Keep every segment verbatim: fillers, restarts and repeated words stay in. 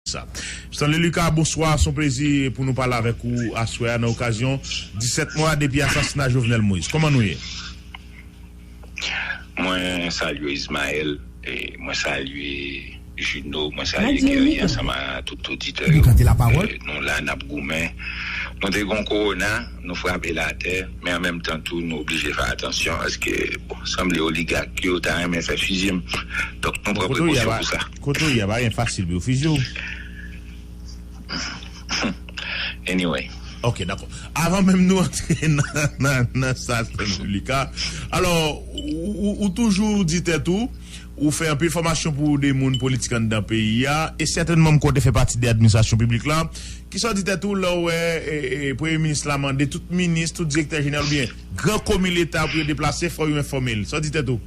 sa. Stanley Lucas, bonswa. Se yon plezi pou nou pale avèk ou aswè a nan okazyon disèt mwa depi asasina Jovenel Moïse. Kòman nou ye? Mwen salye Ismaël, e mwen salye Juno, mwen salye Kerry ansanm a tout oditè yo. E nou la n ap goumen. Nou te gon kowona, nou frape l atè, men an menm tan tou nou oblije fè atansyon paske bon, sanble oligak yo ta renmen fè fizye m. Donk nou pran prekosyon pou sa. Kote w ye a pa gen fasil pou yo fizye w. Anyway. Ok, dakò. Avan menm nou antre nan, nan, nan sa, Stanley Lucas. Alò, ou, ou, ou toujou di tèt ou, ou fè anpil fòmasyon pou de moun politik anndan peyi a, e sètènman m kwè w te fè pati de administrasyon piblik la. Kisa w di tèt ou lè w wè e, e, premye minis la mande tout minis, tout direktè jeneral oubyen gran komi leta pou yo deplase, fò yo enfòme l? Sa w di tèt ou?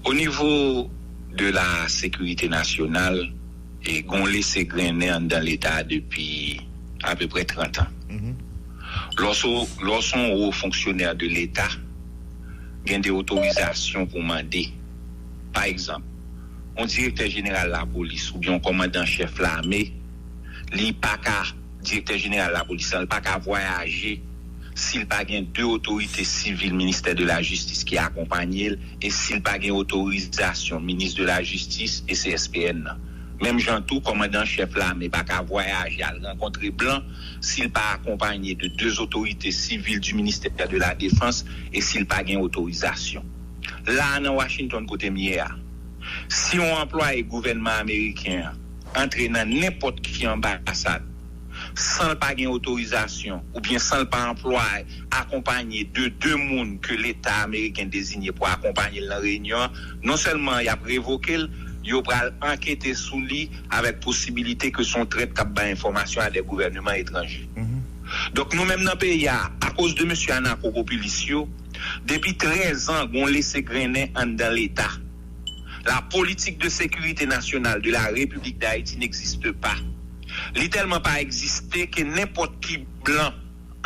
O nivo de la sekirite nasyonal, e gon lese grennen anndan leta a depi apeprè trant an. Lè w se yon wo fonksyonè de leta, gen de otorizasyon pou mande. Pa egzanp, yon direktè jeneral lapolis oubyen yon kòmandan chèf lame, li pa ka, direktè jeneral lapolis lan, li pa ka vwayaje si l pa gen de otorite sivil ministè de la jistis ki akonpanye l e si l pa gen otorizasyon minis de la jistis e C S P N nan. Menm jan tou, kòmandan chèf lame pa ka vwayaje al rankontre blan si l pa akonpanye de de otorite sivil di ministè de la defans e si l pa gen otorizasyon. La a nan Washington kote m ye a, si yon anplwaye gouvènman ameriken an antre nan nenpòt ki anbasad san l pa gen otorizasyon oubyen san l pa anplwaye akonpanye de de moun ke leta ameriken deziye pou akonpanye l nan reyinyon an, non sèlman y ap revoke l, yo pral ankete sou li avèk posibilite ke se yon trèt k ap bay enfòmasyon a de gouvèneman etranje. Donk nou menm nan peyi a, akoz de mesye anakopopilis yo, depi trèz an gon lese grennen anndan leta. La politique de sécurité nationale de la République d'Haïti n'existe pas. Li tèlman pa egziste ke nenpòt ki blan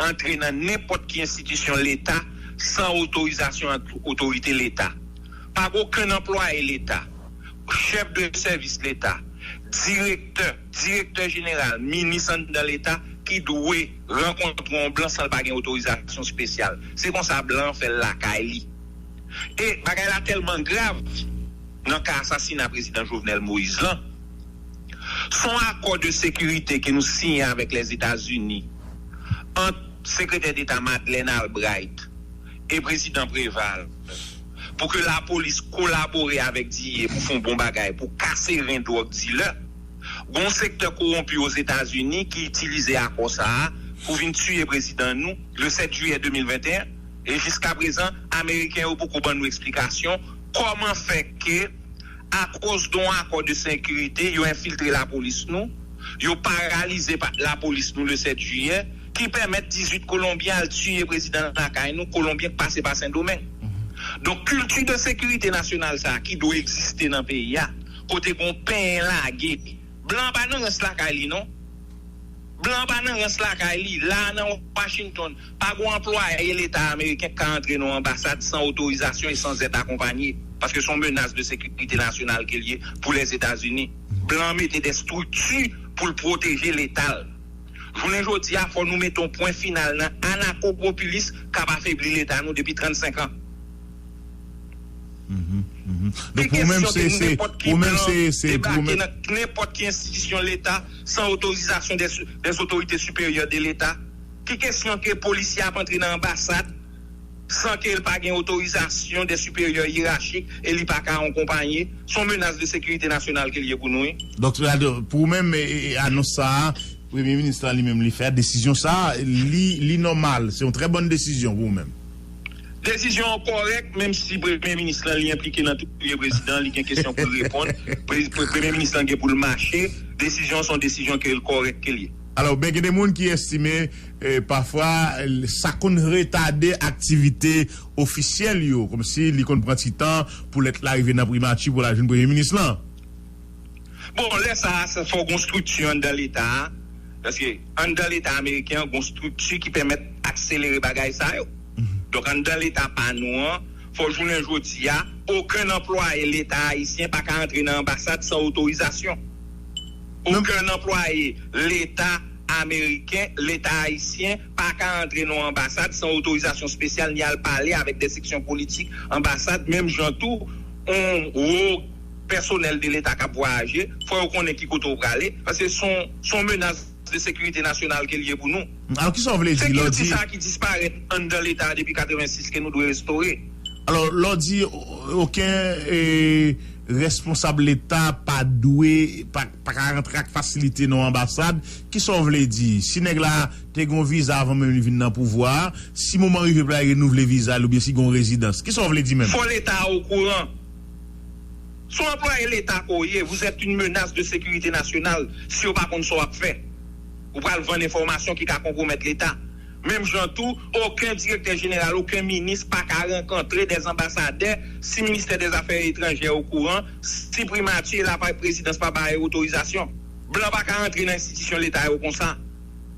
antre nan nenpòt ki enstitisyon leta san otorizasyon ant otorite leta. Pa gen okenn anplwaye leta, chèf de sèvis leta, direktè, direktè jeneral, minis anndan leta ki dwe rankontre yon blan san l pa gen otorizasyon espesyal. Se konsa blan an fè l lakay li. E bagay la tèlman grav nan ka asasina prezidan Jovenel Moïse lan. Se yon akò de sekirite ke nou siyen avèk Lèzetazini ant Sekretè Deta Madeleine Albright e Prezidan Préval pou ke lapolis kolabore avèk D E A pou fè yon bon bagay pou kase ren dwòg dilè. Gon sektè kowonpi Ozetazini ki itilize akò sa a pou vin tiye prezidan nou le sèt jiyè de mil venteyen, e jiskaprezan ameriken yo poko ban nou eksplikasyon kòman fè ke akoz de yon akò de sekirite yo enfiltre lapolis nou, yo paralize lapolis nou le sèt jiyè, ki pèmèt dizuit Kolonbyen al tiye prezidan lakay nou, Kolonbyen k pase pa Sendomeng. Donk kilti de sekirite nasyonal sa a ki dwe egziste nan peyi a, kote gon penyen lage, blan pa nan rans lakay li non. Blan pa nan rans lakay li. La a nan Washington, pa gon anplwaye leta ameriken k ka antre nan yon anbasad san otorizasyon e san zèt akonpanye, paske se yon menas de sekirite nasyonal ke l ye pou Lèzetazini. Blan mete de estrikti pou l pwoteje leta l. Jounen jodi a, fò nou mete yon pwen final nan anakopopilis k ap afebli leta nou depi trannsenk an. Donk pou ou menm se se pou ou menm se se pou ou menm nenpòt ki enstitisyon leta san otorizasyon des, des otorite siperyè de leta. Ki kesyon ke polisye ap antre nan anbasad san ke l pa gen otorizasyon de siperyè yerachik e li pa ka akonpanye? Se yon menas de sekirite nasyonal ke l ye pou nou wi. Donk pou ou menm anons sa a, premye minis lan li menm li fè a, desizyon sa a li li nòmal, se yon trè bòn desizyon pou ou menm? Desizyon an kòrèk, menm si premye minis lan li enplike nan touye prezidan, li gen kesyon pou l reponn. Premye minis lan gen pou l mache. Desizyon an se yon desizyon ke l kòrèk ke l ye. Alò, men gen de moun ki estime pafwa sa konn retade aktivite ofisyèl yo, kòmsi li konn pran ti tan pou lèt la rive nan primati pou l al jwenn premye minis lan. Bon, lè sa a, fò gon estrikti anndan Leta a. Paske anndan Leta ameriken an, gon estrikti ki pèmèt akselere bagay sa yo. Donk, anndan Leta pa nou an, fò jounen jodi a, okenn anplwaye Leta ayisyen pa ka antre nan anbasad san otorizasyon. Okenn anplwaye Leta ameriken, Leta ayisyen pa ka antre nan yon anbasad san otorizasyon espesyal ni al pale avèk de seksyon politik anbasad, menm jan tou yon wo pèsonèl de Leta k ap vwayaje, fò yo konnen ki kote w prale, paske se yon, se yon menas de sekirite nasyonal ke l ye pou nou. Alò, kisa w vle di lè w di? Se kilti sa a ki disparèt anndan Leta a depi katrevensis ke nou dwe restore. Alò, lè w di okenn e, responsab Leta pa dwe, pa, pa ka rantre ak fasilite nan yon anbasad, kisa w vle di? Si nèg la te gen yon viza avan menm li vin nan pouvwa a, si moman rive pou l al renouvle viza l oubyen si gen yon rezidans, kisa w vle di menm? Fò Leta a okouran. Se yon anplwaye Leta ke w ye, vous êtes une menace de sécurité nationale si yo pa konn sa w ap fè. Ou pral vann enfòmasyon ki ka konpwomèt Leta. Menm jan tou, okenn direktè jeneral, okenn minis pa ka rankontre dè anbasadè si ministè dè zafè etranjè okouran, si primati e la prezidans pa bay otorizasyon. Blan pa ka antre nan enstitisyon Leta yo konsa.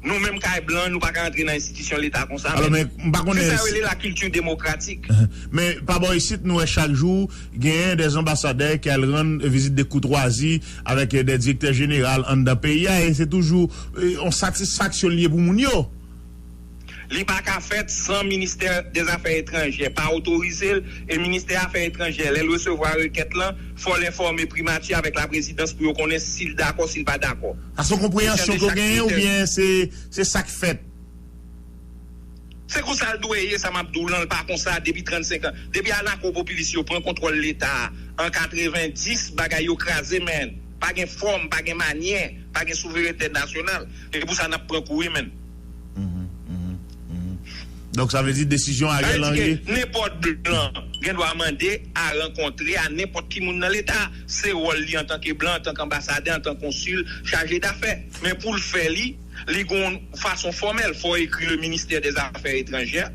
Nou menm kay blan, nou pa ka antre nan enstitisyon Leta konsa. Alò, men, m pa konnen. Se sa yo rele la kilti demokratik. Men, pa bò isit, nou wè chak jou, genyen dè anbasadè ki al rann vizit de koutwazi avèk dè direktè jeneral anndan peyi a, e se toujou e, yon satisfaksyon li ye pou moun yo. Li pa ka fèt san ministè dè zafè etranjè pa otorize l, e ministè afè etranjè, lè l resevwa rekèt lan, fò l enfòme primati avèk laprezidans pou yo konnen si l dakò, si l pa dakò. Sa se yon konpreyansyon ke w genyen oubyen se, se sa k fèt? Se konsa l dwe ye, sa m ap di w lan, l pa konsa depi trannsenk an. Depi anakopopilis yo pran kontwòl Leta a an katrevendis, bagay yo kraze, men pa gen fòm, pa gen manyè, pa gen souverènte nasyonal. E pou sa n ap pran kou wi, men. Donk, sa vle di desizyon Ariel Henry. Nenpòt blan gen dwa mande a rankontre a nenpòt ki moun nan Leta. Se wòl li antanke blan, antanke anbasadè, antanke konsil, chaje dafè. Men pou l fè li, li gon fason fòmèl. Fò ekri le ministè dè zafè etranjè.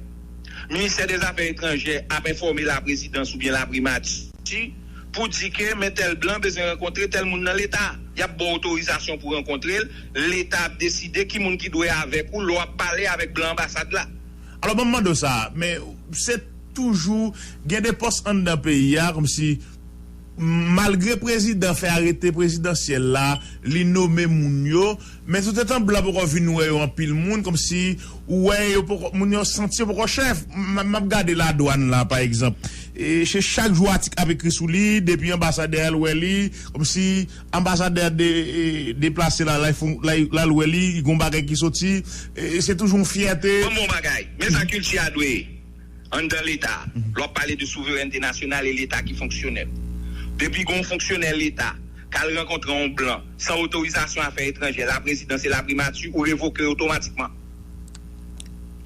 Ministè dè zafè etranjè ap enfòme laprezidans oubyen laprimati pou di ke men tèl blan bezwen rankontre tèl moun nan Leta. Y ap ba w otorizasyon pou rankontre l. Leta ap deside ki moun ki dwe avèk ou lè w ap pale avèk blan anbasad la. Alò, ban m mande w sa, men se toujou gen de pòs anndan peyi a, kòmsi malgre prezidan fè arete prezidansyèl la, li nome moun yo, men toutetan blan poko vin wè yo anpil moun, kòmsi ou wè yo poko, moun yo santi yo poko chèf. M, m ap gade ladwàn la, pa egzanp. E se chak jou atik ap ekri sou li, depi anbasadè al wè li, kòmsi anbasadè de, e, deplase la, la, l al wè li, gon bagay ki soti, e, se toujou yon fyète. Ban m yon bagay, men sa kilti a dwe ye. Anndan Leta, lè w ap pale de souverènte nasyonal e Leta ki fonksyonèl. Depi gen yon fonksyonè Leta k al rankontre yon blan san otorizasyon afè etranjè, laprezidans e laprimati, ou revoke otomatikman.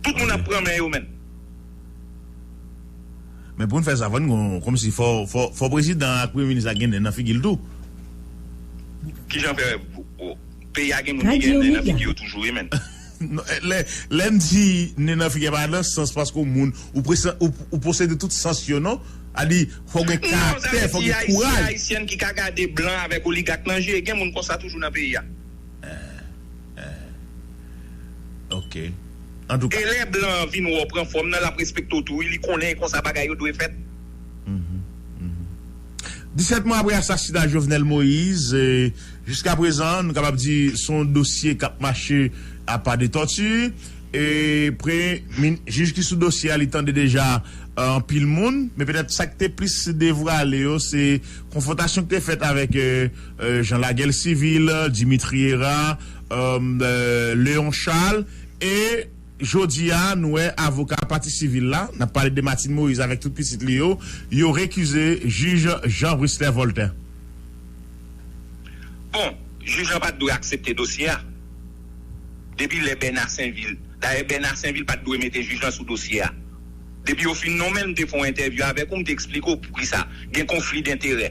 Tout moun ap pran men yo, men. Men pou n fè sa, fò n gon, kòmsi fò, fò, fò prezidan ak premye minis la gen nen nan figi l tou. Kijan fè, o, peyi a gen moun ki gen nen nan figi yo toujou, wi, men. Non, lè, lè m di nen nan figi a, pa nan sans paske w moun, ou, ou posede tout sans yo, non? A di, fò gen karaktè, fò gen kouraj. Ayisyen ki ka gade blan avèk oligak nan je, gen moun konsa toujou nan peyi a. Ok. Antouka. E lè blan an vin wè w pran fòm nan, l ap respekte w tou, wi, li konnen e konsa bagay yo dwe fèt. Disèt mwa apre asasina Jovenel Moïse, e, jiskaprezan, nou kapab di se yon dosye k ap mache a pa de tòti. E, pre, jij ki sou dosye a, li tande deja, e, anpil moun, men petèt sa k te plis devwale yo, se konfwontasyon ki te fèt avèk, e, e, jan lagè sivil, Dimitri Hérard, e, e, Léon Charles, e jodi a, nou wè avoka pati sivil la, n ap pale de Martine Moïse avèk tout pitit li yo, yo rekize jij Jean Rusler Voltaire. Bon, jij lan pa t dwe aksepte dosye a. Depi lè Bernard Sainvil, dayè Bernard Sainvil pa t dwe mete jij lan sou dosye a. Depi yo fin nonmen l, m te fè yon entèvyou avèk ou, m te eksplike w poukisa gen konfli denterè.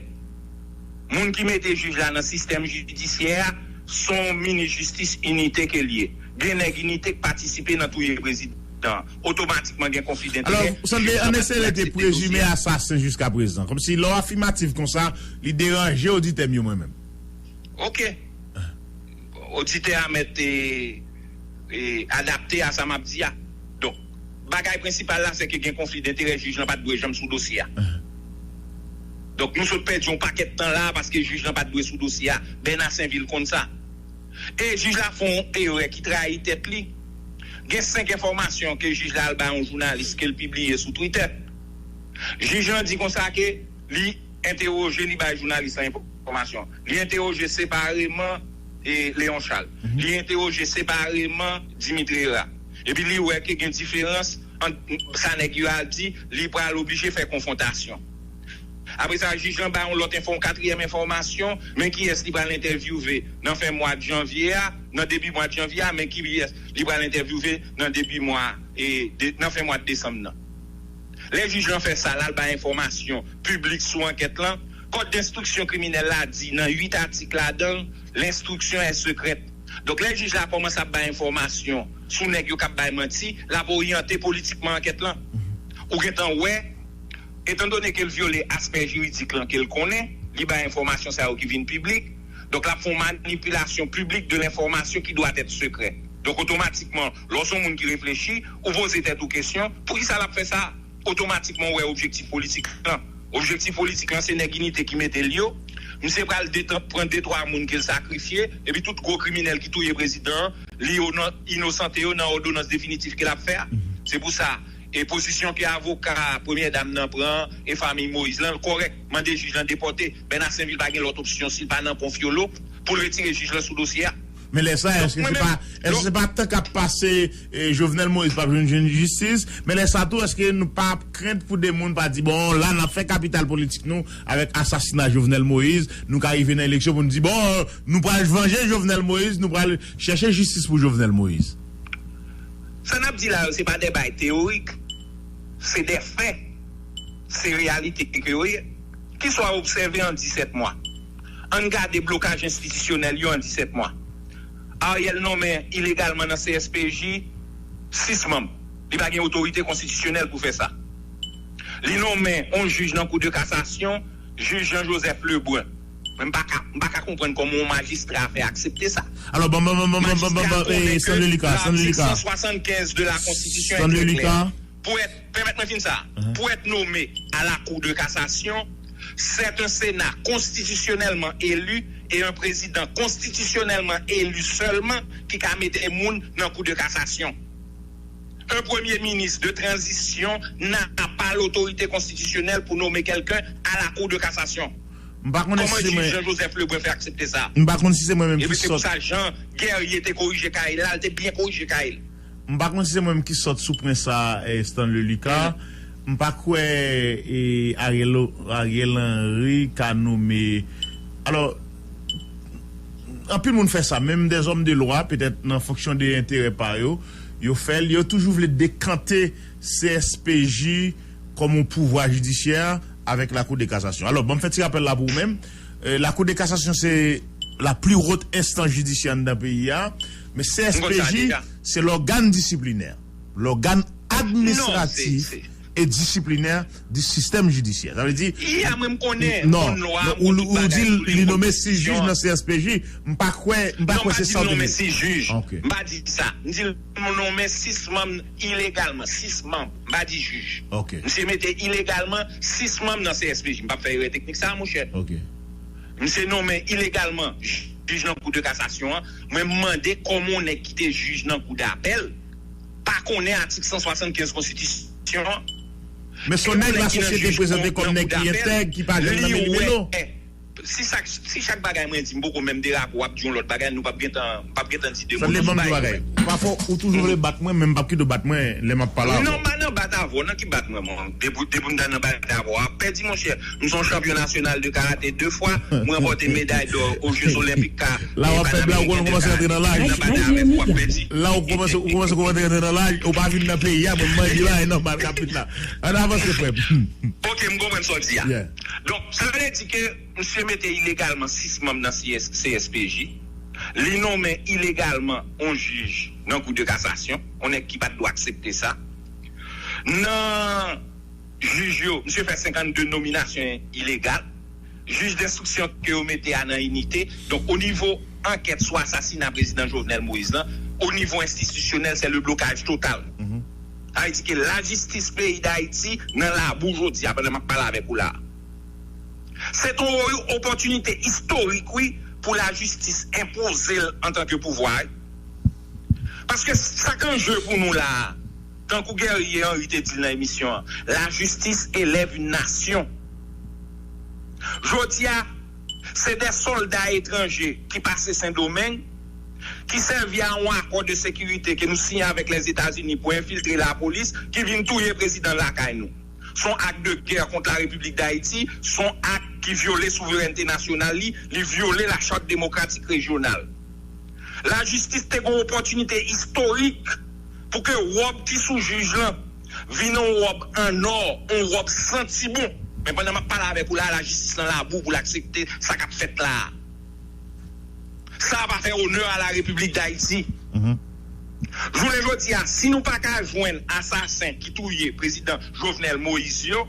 Moun ki mete jij la nan sistèm jidisyè a, se yon minis jistis inite ke l ye. Gen nèg inite k patisipe nan touye prezidan an. Otomatikman gen konfli denterè. Alò, sanble an eselè te prezime asasen jiskaprezan. Kòmsi lè w afimatif konsa, li deranje oditè m yo mwen menm. Ok. Oditè a mèt, e, e, adapte a sa m ap di a. Donk, bagay prensipal la, se ke gen konfli denterè, jij lan pa t dwe janm sou dosye a. Donk, nou sot pèdi yon pakèt tan la a paske jij lan pa t dwe sou dosye a. Bernard Sainvil konn sa. E jij la fè yon erè ki trayi tèt li. Gen senk enfòmasyon ke jij la al bay yon jounalis ke l pibliye sou Twitter. Jij lan di konsa ke li entewoje, li bay jounalis lan enfòmasyon. Li entewoje separeman e Léon Charles. Li entewoje separeman Dimitri Hérard. Epi li wè ke gen diferans ant sa nèg yo a di, li pral oblije fè konfwontasyon. Apre sa, jij lan bay yon lòt enfò, yon katriyèm enfòmasyon, men kiyès li pral entèvyouve nan fen mwa janvye a, nan debi mwa janvye a, men kiyès li pral entèvyouve nan debi mwa, e, de, nan fen mwa desanm nan. Lè jij lan fè sa, l al bay enfòmasyon piblik sou ankèt lan, kòd enstriksyon kriminèl la di nan uit atik ladan l, l'instruction est secrète. Donk, lè jij la kòmanse ap bay enfòmasyon sou nèg yo k ap bay manti, l ap oryante politikman ankèt lan. Ou gentan wè, etandone ke l vyole aspè jiridik lan ke l konnen, li bay enfòmasyon sa yo ki vin piblik, donk l ap fè yon manipilasyon piblik de lenfòmasyon ki dwa èt sekrè. Donk, otomatikman, lè w se yon moun ki reflechi, ou poze tèt ou kesyon, poukisa l ap fè sa? Otomatikman, ou wè objektif politik lan. Objektif politik lan, se nèg Inite ki mete l yo. Misye pral detan-, pran de twa moun ke l sakrifye, epi tout gwo kriminèl ki touye prezidan an, li inosan-, inosante yo nan òdonans definitif ke l ap fè a. Se pou sa, e pozisyon ke avoka premyè dam nan pran, e fanmi Moïse lan, l kòrèk. Mande jij lan depòte. Bernard Sainvil pa gen lòt opsyon, si l pa nan konfyolo, pou l retire jij lan sou dosye a. Men lè sa, èske se pa, èske se pa tan k ap pase, e, Jovenel Moïse p ap jwenn, jwenn jistis? Men lè sa tou, èske nou pa ap krent pou de moun pa di, bon, la, n ap fè kapital politik nou avèk asasina Jovenel Moïse, nou ka rive nan eleksyon pou n di, bon, nou pral vanje Jovenel Moïse, nou pral chèche jistis pou Jovenel Moïse? Sa n ap di la yo, se pa de bagay teyorik, se de fè, se reyalite ke yo ye. Ki sa w obsève an disèt mwa? Ann gade blokaj enstitisyonèl yo an disèt mwa. Ariel nonmen ilegalman nan C S P J sis manm. Li pa gen otorite konstitisyonèl pou fè sa. Li nonmen yon jij nan Kou de Kasasyon, jij Jean Joseph Lebrun. Men m pa ka, m pa ka konprann kòman yon majistra fè aksepte sa. Alò, ban, ban, ban, ban, ban, ban, ban, ban, Majistra konnen eh, ke Sandrelika, Sandrelika. Latik san swasannkenz de la Konstitisyon e trè klè. Pou èt, pèmèt mwen fin sa, pou èt nome à la Cour de cassation, c'est un Sénat constitutionnellement élu et un président constitutionnellement élu seulement ki ka mete moun nan Kou de Kasasyon. Un premier ministre de transition n'a pas l'autorité constitutionnelle pour nommer quelqu'un à la Cour de cassation. M pa konnen si se mwen. Kòman jij Jean Joseph Lebrun fè aksepte sa? M pa konn si se mwen menm ki sòt. Epi se pou sa Jean Guerrier te korije Kayla, l te byen korije Kayla. M pa konn si se mwen menm ki sòt sou pwen sa, eh, Stanley Lucas. M pa kwè, eh, Ariel, Ariel Henry ka nome. Alò, anpil moun fè sa, menm dèzòm de lwa, petèt nan fonksyon de enterè pa yo, yo fè l, yo toujou vle dekante C S P J kòm yon pouvwa jidisyè avèk Lakou de Kasasyon. Alò, ban m fè ti rapèl la pou ou menm. Eh, Lakou de Kasasyon se la pli wot enstans jidisyè anndan peyi a, men C S P J se lògàn disiplinè, lògàn administratif e disiplinè di sistèm jidisyè. Sa vle di, iya, mwen m konnen, non, non, ou, ou di li nome sis jij nan C S P J, m pa kwè, m pa kwè se sa w te vle. Non, m pa di l nonmen sis jij. M pa di sa. M di l nonmen sis manm ilegalman, sis manm. M pa di jij. Misye mete ilegalman sis manm nan C S P J. M p ap fè erè teknik sa a, monchè. Misye nonmen ilegalman jij nan Kou de Kasasyon an. Mwen m mande kòman yon nèg ki te jij nan Kou Dapèl pa konnen atik san swasannkenz Konstitisyon an. Men se yon nèg lasosyete prezante kòm nèg ki entèg, ki pa janm nan men li men non. Si chak, si chak bagay mwen di, m poko menm derape, w ap di yon lòt bagay, nou p ap gentan, m p ap gentan di de mo nan bagay. Pafwa, ou toujou vle bat mwen, men m p ap kite w bat mwen lè m ap pale avè w. Non, m pa nan bat avè w, nan ki bat mwen, mwen? Depi, depi m ta nan bat avè w, w ap pèdi, monchè. M se yon chanpyon nasyonal de karate de fwa, m ranpòte meday dò o Jeux Olympiques ka. La w ap fè blag, ou kòmanse rantre nan laj. Nan bat avè m, w ap pèdi. La ou kòmanse, ou kòmanse, kòmanse rantre nan laj, ou pa vin nan peyi a, mwen m manje la, e nòmal k ap vin la. Ann avanse, frè m. Ok, m konprann sa w di a. Donk, sa vle di ke misye mete ilegalman sis manm nan C S, C S P J. Li nonmen ilegalman yon jij nan Kou de Kasasyon, yon nèg ki pa t dwe aksepte sa. Nan jij yo, misye fè senkannde nominasyon ilegal. Jij denstriksyon ke yo mete a nan Inite. Donk, o nivo ankèt sou asasina prezidan Jovenel Moïse lan, o nivo enstitisyonèl, se le blokaj total. Sa vle di ke lajistis peyi Dayiti nan labou jodi a, pandan m ap pale avèk ou la. Se te yon opòtinite istorik, wi, pou lajistis enpoze l antanke pouvwa. Paske sa k an je pou nou la a, tankou Guerrier Henry te di l nan emisyon an, la justice élève une nation. Jodi a, se de sòlda etranje ki pase Sendomeng, ki sèvi a yon akò de sekirite ke nou siyen avèk Lèzetazini pou enfiltre lapolis, ki vin touye prezidan lakay nou. Se yon ak de gè kont la Repiblik Dayiti, se yon ak ki vyole souverènte nasyonal li, li vyole la chart démocratique régionale. Lajistis te gen yon opòtinite istorik pou ke wòb ki sou jij lan vin yon wòb an nò, yon wòb santi bon. Men pandan m ap pale avèk ou la, lajistis lan labou pou l aksepte sa k ap fèt la a. Sa pa fè onè a la Repiblik Dayiti. Jounen jodi a, si nou pa ka jwenn asasen ki touye prezidan Jovenel Moïse yo,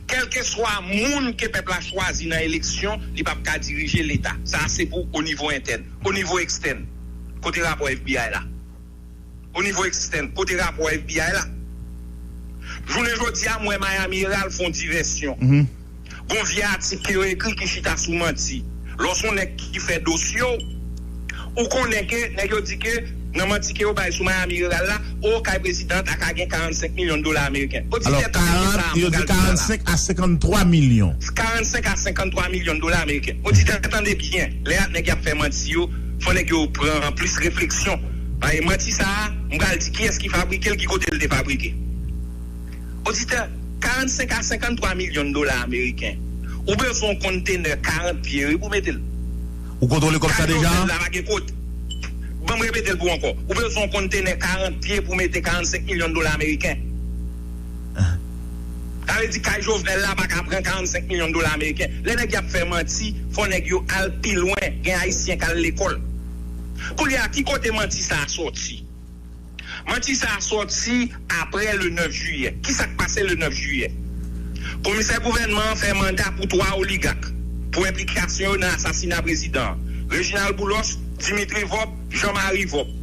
kèlkeswa moun ke pèp la chwazi nan eleksyon, li p ap ka dirije Leta. Sa a se pou o nivo entèn. O nivo ekstèn, kote rapò F B I la? O nivo ekstèn, kote rapò F B I la? Jounen jodi a, m wè Miami Herald fè yon divèsyon. Gon vye atik ke yo ekri ki chita sou manti. Lè w se yon nèg ki fè dosye w, ou konnen ke nèg yo di ke nan manti ke yo bay sou Miami Herald la, o, kay prezidan an ta ka gen karannsenk milyon dola ameriken. Oditè, tande sa, m pral di sa la. Karannsenk a senkanntwa milyon. Karannsenk a senkanntwa milyon dola ameriken. Oditè, tande byen. Lè nèg y ap fè manti yo, fò nèg yo pran plis refleksyon. Paske manti sa a, m pral di kiyès ki fabrike l, ki kote l te fabrike. Oditè, karannsenk a senkanntwa milyon dola ameriken. Ou bezwen yon kontenè karant pye, wi, pou mete l. Ou kontwole kòb sa deja? Kay Jovenel la pa gen kote. Ban m repete l pou ou ankò. Ou bezwen yon kontenè karant pye pou mete karannsenk milyon dola ameriken. Sa vle di kay Jovenel la pa ka pran karannsenk milyon dola ameriken. Lè nèg y ap fè manti, fò nèg yo al pi lwen. Gen Ayisyen k al lekòl. Kounye a, ki kote manti sa a sòti? Manti sa a sòti apre le nèf jiyè. Kisa k pase le nèf jiyè? Komisè gouvènman an fè manda pou twa oligak pou enplikasyon yo nan asasina prezidan an, Reginald Boulos, Dimitri Vorbe, Jean Marie Vorbe.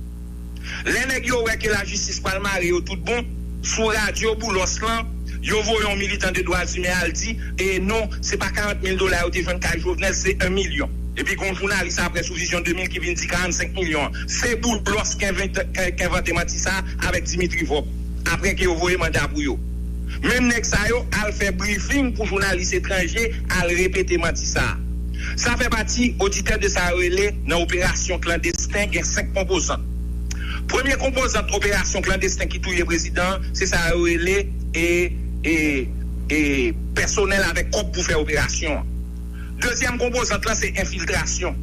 Lè nèg yo wè ke lajistis pral mare yo tout bon, sou radyo Boulos lan, yo voye yon militan de dwa imen al di, e non, se pa karant mil dola yo te jwenn kay Jovenel, se en milyon. Epi gen yon jounalis apre sou Vizyon de mil ki vin di karannsenk milyon an. Se Boulos ki envante, ki, ki envante manti sa a avèk Dimitri Vorbe. Apre ke yo voye manda pou yo. Menm nèg sa yo al fè briefing pou jounalis etranje, al repete manti sa a. Sa fè pati, oditè, de sa yo rele nan operasyon klandesten, gen senk konpozant. Premye konpozant operasyon klandesten ki touye prezidan an, se sa yo rele e, e, e, pèsonèl avèk kòb pou fè operasyon an. Dezyèm konpozant lan se enfiltrasyon.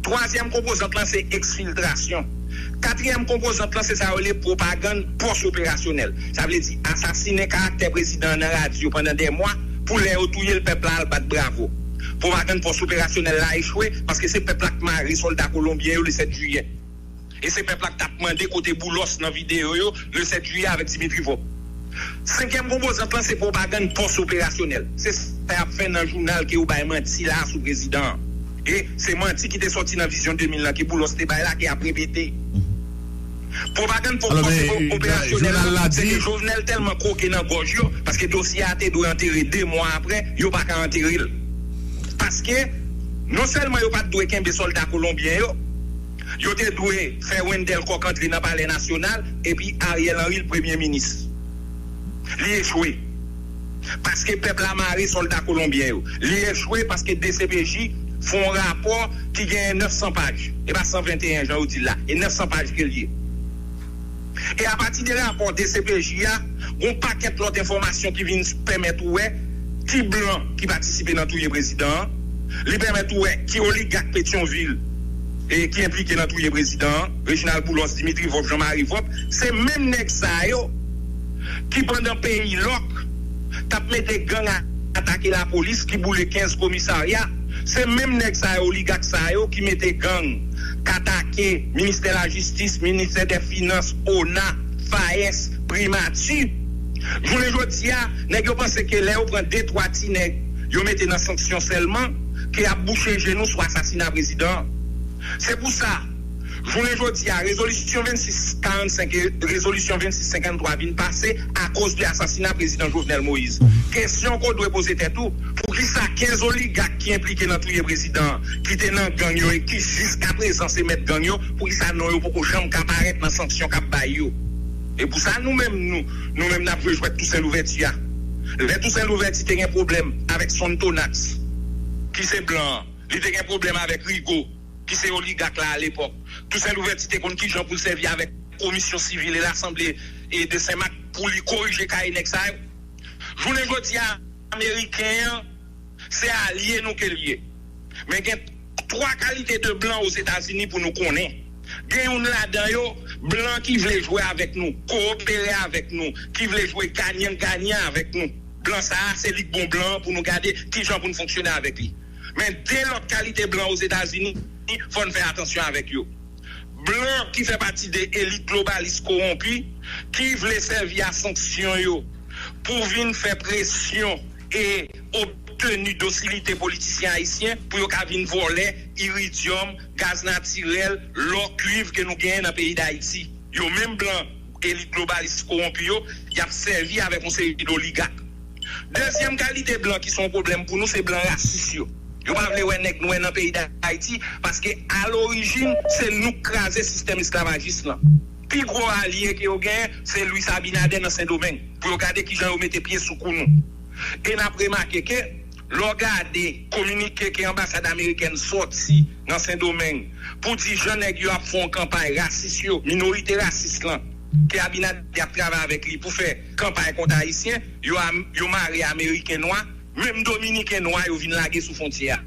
Twazyèm konpozant lan se eksfiltrasyon. Katriyèm konpozant lan se sa yo rele pwopagann pòs operasyonèl. Sa vle di asasinen karaktè prezidan an nan radyo pandan dè mwa, pou lè yo touye l, pèp la al bat bravo. Pwopagann pòs operasyonèl la echwe, paske se pèp la k mare sòlda kolonbyen yo le sèt jiyè. E se pèp la k t ap mande kote Boulos nan videyo yo le sèt jiyè avèk Dimitri Vorbe. Senkyèm konpozant lan se pwopagann pòs operasyonèl. Se sa y ap fè nan jounal ke yo bay manti la a sou prezidan an. E se manti ki te sòti nan Vizyon de mil lan ke Boulos te bay la ke y ap repete. Pwopagann pòs operasyonèl lan, se ke Jovenel tèlman kwoke nan gòj yo, paske dosye a te dwe antere de mwa apre, yo pa ka antere l. Paske non sèlman yo pa t dwe kenbe sòlda kolonbyen yo, yo te dwe fè Wendell Coq antre nan Palè Nasyonal, epi Ariel Henry l premye minis. Li echwe. Paske pèp la mare sòlda kolonbyen yo. Li echwe paske D C P J fè yon rapò ki genyen nèf san paj. E pa san venteyen jan yo di l la. E nèf san paj ke l ye. E apati de rapò D C P J a, gon pakèt lòt enfòmasyon ki vin pèmèt ou wè ki blan ki patisipe nan touye prezidan an. Li pèmèt ou wè ki oligak Petyonvil e ki enplike nan touye prezidan an, Reginald Boulos, Dimitri Vorbe, Jean Marie Vorbe. Se menm nèg sa yo ki pandan peyi lòk t ap mete gang a atake lapolis ki boule kenz komisarya. Se menm nèg sa yo, oligak sa yo ki mete gang k atake ministè lajistis, ministè dè finans, ona, fayès, primati. Jounen jodi a, nèg yo panse ke lè yo pran de twa ti nèg, yo mete nan sanksyon sèlman, ke y ap bouche je nou sou asasina prezidan an. Se pou sa, Jounen jodi a, rezolisyon vennsis karannsenk e rezolisyon vennsis senkanntwa vin pase akoz de asasina prezidan Jovenel Moïse. Kesyon ke w dwe poze tèt ou, poukisa kenz oligak ki enplike nan touye prezidan an, ki te nan gang yo e ki jiskaprezan se mèt gang yo, poukisa non yo poko janm ka parèt nan sanksyon k ap bay yo? E pou sa, nou menm, nou, nou menm, n ap jwe jwèt Tousen Louvèti a. Lè Tousen Louvèti te gen pwoblèm avèk Sonthonax, ki se blan an, li te gen pwoblèm avèk Rigaud, ki se oligak la alepòk. Tousen Louvèti te konn kijan pou l sèvi avèk Komisyon Sivil e Lasanble e de Senmak pou li korije kay nèg sa yo. Jounen jodi a, Ameriken an se alye nou ke l ye. Men gen twa kalite de blan Ozetazini pou nou konnen. Gen youn ladan yo, blan ki vle jwe avèk nou, kowopere avèk nou, ki vle jwe ganyan ganyan avèk nou. Blan sa a, se li k bon blan an pou nou gade kijan pou n fonksyone avèk li. Men de lòt kalite blan Ozetazini, fò n fè atansyon avèk yo. Blan ki fè pati de elit globalis kowonpi, ki vle sèvi a sanksyon yo pou vin fè presyon e obteni dosilite politisyen ayisyen pou yo ka vin vòlè iridyòm, gaz natirèl, lò, kuiv ke nou genyen nan peyi Dayiti. Yo menm blan elit globalis kowonpi yo, y ap sèvi avèk yon seri de oligak. Dezyèm kalite blan ki se yon pwoblèm pou nou, se blan rasis yo. Yo pa vle wè nèg nwè nan peyi Dayiti, paske alorijin, se nou k kraze sistèm esklavajis lan. Pi gwo alye ke yo genyen, se Luis Abinader nan Sendomeng, pou yo gade kijan yo mete pye sou kou nou. E n ap remake ke, lè w gade kominike ke anbasad amerikèn sòti nan Sendomeng pou di jan nèg yo ap fè yon kanpay rasis yo, minorite rasis lan, ke Abinader ap travay avèk li pou fè kanpay kont Ayisyen, yo, yo mare Ameriken nwa, menm Dominiken nwa yo vin lage sou fwontyè a.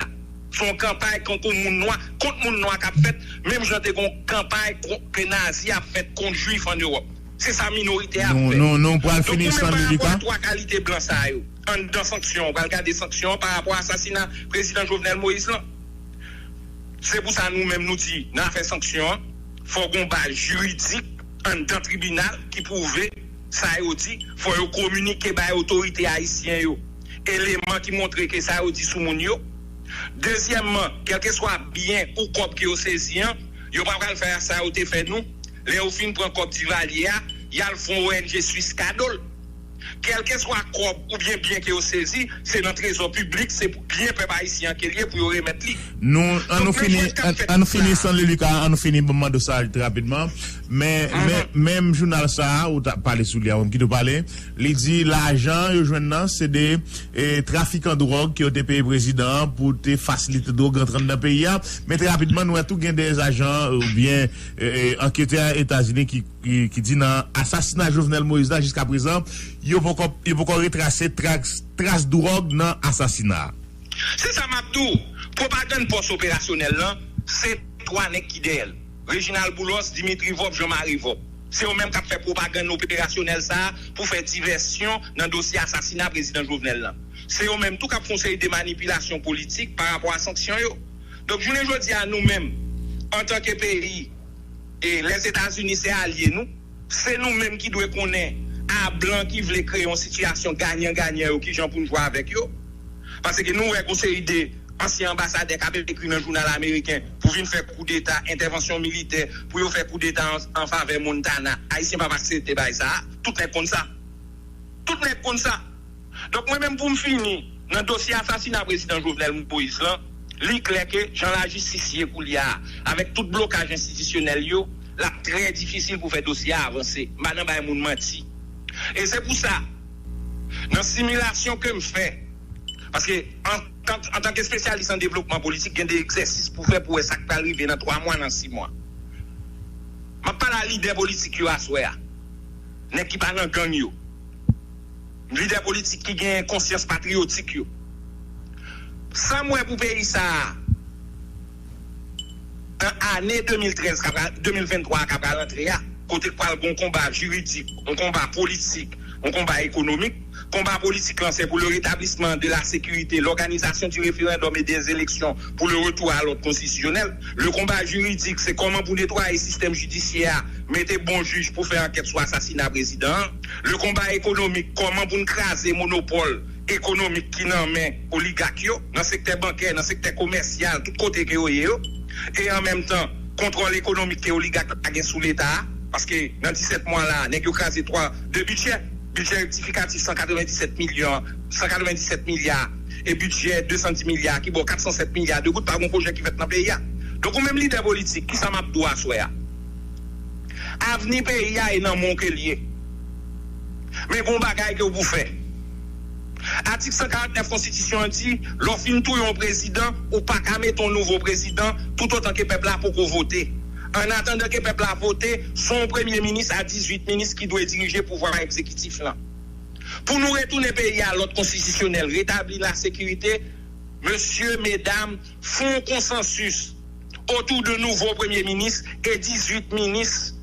Se yon kanpay kont moun nwa, kont moun nwa k ap fèt, menm jan te gen yon kanpay ke nazi ap fèt kont Jwif ann Ewòp. Se sa minorite a ap fè. Nou, nou, nou pral fini san Lilika. Donk, nou menm pa rapò a twa kalite blan sa yo, anndan sanksyon, ou pral gade sanksyon an pa rapò a asasina prezidan Jovenel Moïse lan. Se pou sa nou menm nou di, nan afè sanksyon an, fò gen yon baz jiridik anndan tribinal ki pwouve sa yo di, fò yo kominike bay otorite ayisyen yo eleman ki montre ke sa yo di sou moun yo. Dezyèmman, kèlkeswa byen ou kòb ke yo sezi an, yo pa pral fè sa yo te fè nou, lè yo fin pran kòb Divalye a, y al fè yon O N G Swis kado l. Kèlkeswa kòb oubyen byen ke yo sezi, se nan trezò piblik, se byen pèp ayisyen an ke l ye pou yo remèt li. Nou, an nou fini, an nou fini san Lilika, an nou fini, ban m mande w sa rapidman. Men, men, menm jounal sa a, ou t ap pale sou li a, ou menm ki te pale, li di lajan yo jwenn nan, se de, e, trafikan dwòg ke yo te peye prezidan an pou te fasilite dwòg rantre anndan peyi a. Men trè rapidman, nou wè tou gen de ajan, oubyen, e, e, anketè Etazini ki, ki, ki di nan asasina Jovenel Moïse la, jiskaprezan, yo poko, yo poko retrase tras, tras dwòg nan asasina a. Se sa m ap di w. Pwopagann pòs operasyonèl lan, se twa nèg ki dèyè l. Reginald Boulos, Dimitri Vorbe, Jean Marie Vorbe. Se yo menm k ap fè pwopagann operasyonèl sa a pou fè divèsyon nan dosye asasina prezidan Jovenel lan. Se yo menm tou k ap fè yon seri de manipilasyon politik pa rapò a sanksyon yo. Donk, jounen jodi a, nou menm, antanke peyi, e Lèzetazini se alye nou, se nou menm ki dwe konnen a blan ki vle kreye yon sitiyasyon ganyan ganyan yo, kijan pou n jwe avèk yo. Paske nou wè gon seri de ansyen anbasadè k ap ekri nan jounal ameriken pou vin fè koudeta, entèvansyon militè, pou yo fè koudeta an, an favè Montana. Ayisyen p ap aksepte bagay sa a. Tout nèg konn sa. Tout nèg konn sa. Donk, mwen menm, pou m fini, nan dosye asasina prezidan Jovenel Moïse lan, li klè ke jan lajistis ye koulye a, avèk tout blokaj enstitisyonèl yo, l ap trè difisil pou fè dosye a avanse. M pa nan bay moun manti. E se pou sa, nan similasyon ke m fè, paske an, an, antanke espesyalis an devlopman politik, gen de egzèsis pou fè pou wè sa k pral rive nan twa mwa, nan sis mwa. M ap pale a lidè politik yo aswè a, nèg ki pa nan gang yo, lidè politik ki gen konsyans patriyotik yo. Sa m wè pou peyi sa a, an ane de mil trèz k ap, de mil venntwa k ap pral antre a, kote k pral gen yon konba jiridik, yon konba politik, yon konba ekonomik. Konba politik lan, se pour le rétablissement de la sécurité, l'organisation du référendum et des élections pour le retour à l'ordre constitutionnel. Le konba jiridik, se kòman pou netwaye sistèm jidisyè a, mete bon jij pou fè ankèt sou asasina prezidan an. Le konba ekonomik, kòman pou n kraze monopòl ekonomik ki nan men oligak yo, nan sektè bankè, nan sektè komèsyal, tout kote ke yo ye yo. E an menm tan, kontwòl ekonomik ke oligak la gen sou Leta a, paske nan disèt mwa la, nèg yo kraze twa, de bidjè, bidjè rektifikatif san katrevenndisèt milyon, san katrevenndisèt milya, e bidjè de san dis milya ki ba w kat san sèt milya de goud, pa gon pwojè ki fèt nan peyi a. Donk, ou menm lidè politik, kisa m ap di w aswè a? Avni peyi a e nan men w ke l ye. Men gon bagay ke w pou fè. Atik san karant nèf konstitisyon an di, lè w fin touye yon prezidan, ou pa ka mete yon nouvo prezidan toutotan ke pèp la poko vote. Annatandan ke pèp la vote, se yon premye minis a dizuit minis ki dwe dirije pouvwa egzekitif lan. Pou nou retounen peyi a lòd konstitisyonèl, retabli lasekirite, mesye, medam, fè yon konsansis otou de nouvo premye minis e dizuit minis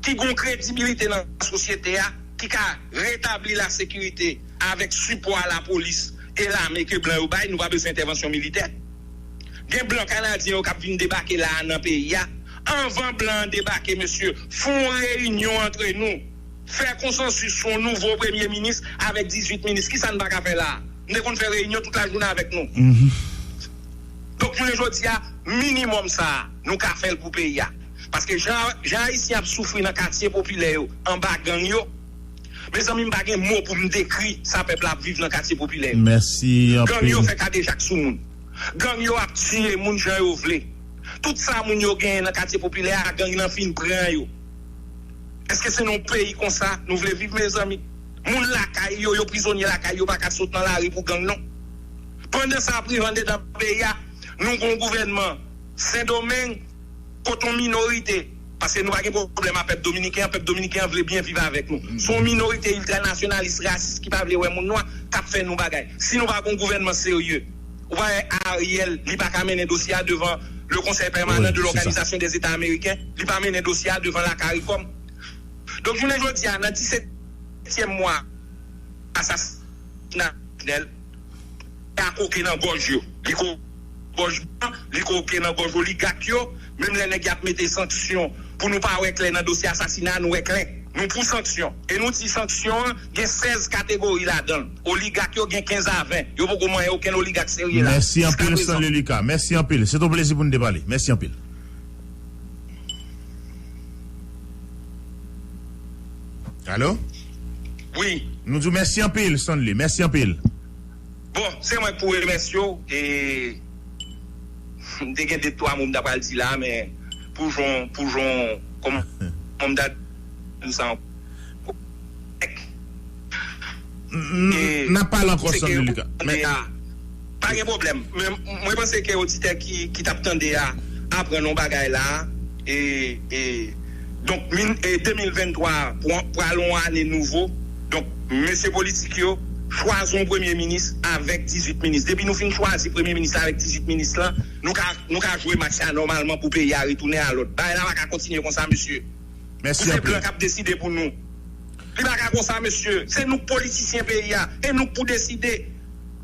ki gon kredibilite nan sosyete a, ki ka retabli lasekirite avèk sipò a lapolis e lame ke blan yo bay, nou pa bezwen entèvansyon militè. Gen blan kanadyen yo k ap vin debake la a nan peyi a. Anvan blan an debake, mesye, fè yon reyinyon antre nou. Fè konsansis sou yon nouvo premye minis avèk dizuit minis. Kisa n pa ka fè la a? Nou te konn fè reyinyon tout lajounen avèk nou. Donk, jounen jodi a, minimòm sa a, nou ka fè l pou peyi a. Paske jan, jan Ayisyen ap soufri nan katye popilè yo, anba gang yo, mezanmi, m pa gen mo pou m dekri sa pèp la ap viv nan katye popilè yo. Mèsi anpil. Gang yo fè kadejak sou moun. Gang yo ap tiye moun jan yo vle. Tout sa moun yo genyen nan katye popilè a, gang nan fin pran yo. Èske se nan yon peyi konsa nou vle viv, mezanmi? Moun lakay yo, yo prizonye lakay yo, pa ka sot nan lari pou gang, non. Pandan sa ap rive anndedan peyi a, nou gon gouvènman Sendomeng, kote yon minorite, paske nou pa gen pwoblèm ak pèp dominiken an, pèp dominiken an vle byen viv avèk nou. Se yon minorite iltranasyonalis, rasis ki pa vle wè moun nwa k ap fè nou bagay. Si nou pa gon gouvènman serye, ou pa wè Ariel, li pa ka mennen dosye a devan le Conseil Permanent de l'Organisation des États Américains, li pa mennen dosye a devan la CARICOM. Donk, jounen jodi a, nan disetyèm mwa asasina Jovenel, a koke nan gòj yo. Li ko gòj blan, li koke nan gòj oligak yo. Menm lè nèg y ap mete sanksyon pou nou pa wè klè nan dosye asasina, nou wè klè. Nou pou sanksyon. E nou di sanksyon an gen sèz kategori ladan l. Oligak yo gen kenz a ven. Yo poko manyen okenn oligak serye la. Mèsi anpil, Stanley Lucas. Mèsi anpil. Se yon plezi pou n te pale. Mèsi anpil. Alo? Wi. Nou di w mèsi anpil, Stanley. Mèsi anpil. Bon, se mwen k pou remèsye w. E m te gen de twa mo m ta pral di la, men pou jan, pou jan, kòman m ta di sa ankò? N ap pale ankò, Stanley Lucas. Men pa gen pwoblèm. Men mwen panse ke oditè ki, ki t ap tande a aprann yon bagay la. E, e, donk, min, e, de mil venntwa pral yon ane nouvo. Donk, mesye politik yo, chwazi yon premye minis avèk dizuit minis. Depi nou fin chwazi premye minis la avèk dizuit minis lan, nou ka, nou ka jwe match la nòmalman pou peyi a retounen a lòd. Bagay la pa ka kontinye konsa, mesye. Pou se blan k ap deside pou nou. Li pa ka konsa, mesye. Se nou k politisyen peyi a. E nou k pou deside.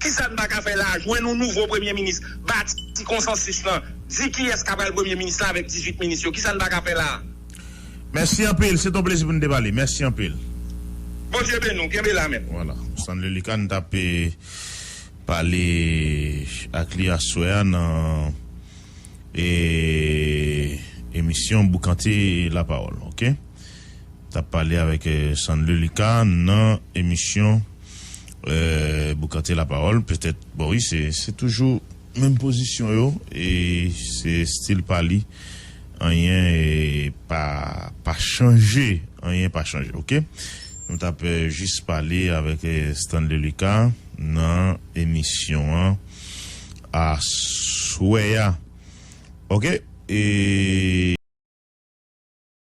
Kisa n pa ka fè la a? Jwenn yon nouvo premye minis. Bati konsansis lan. Di kiyès k ap al premye minis la avèk dizuit minis yo. Kisa n pa ka fè la a? Mèsi anpil. Se t on plezi pou n te pale. Mèsi anpil. Bondye beni w. Kenbe la, mèt. Vwala. Stanley Lucas, n t ap, eh, pale ak li aswè a nan e, emisyon Boukante Lapawòl, oke? T ap pale avèk, eh, Stanley Lucas nan emisyon, eh, Boukante Lapawòl. Petèt, bon, wi, se, se toujou menm pozisyon yo, e se estil pa li. Anyen, eh, pa, pa chanje, anyen pa chanje, oke? Nou t ap, eh, jis pale avèk, eh, Stanley Lucas nan emisyon an aswè a. Oke, e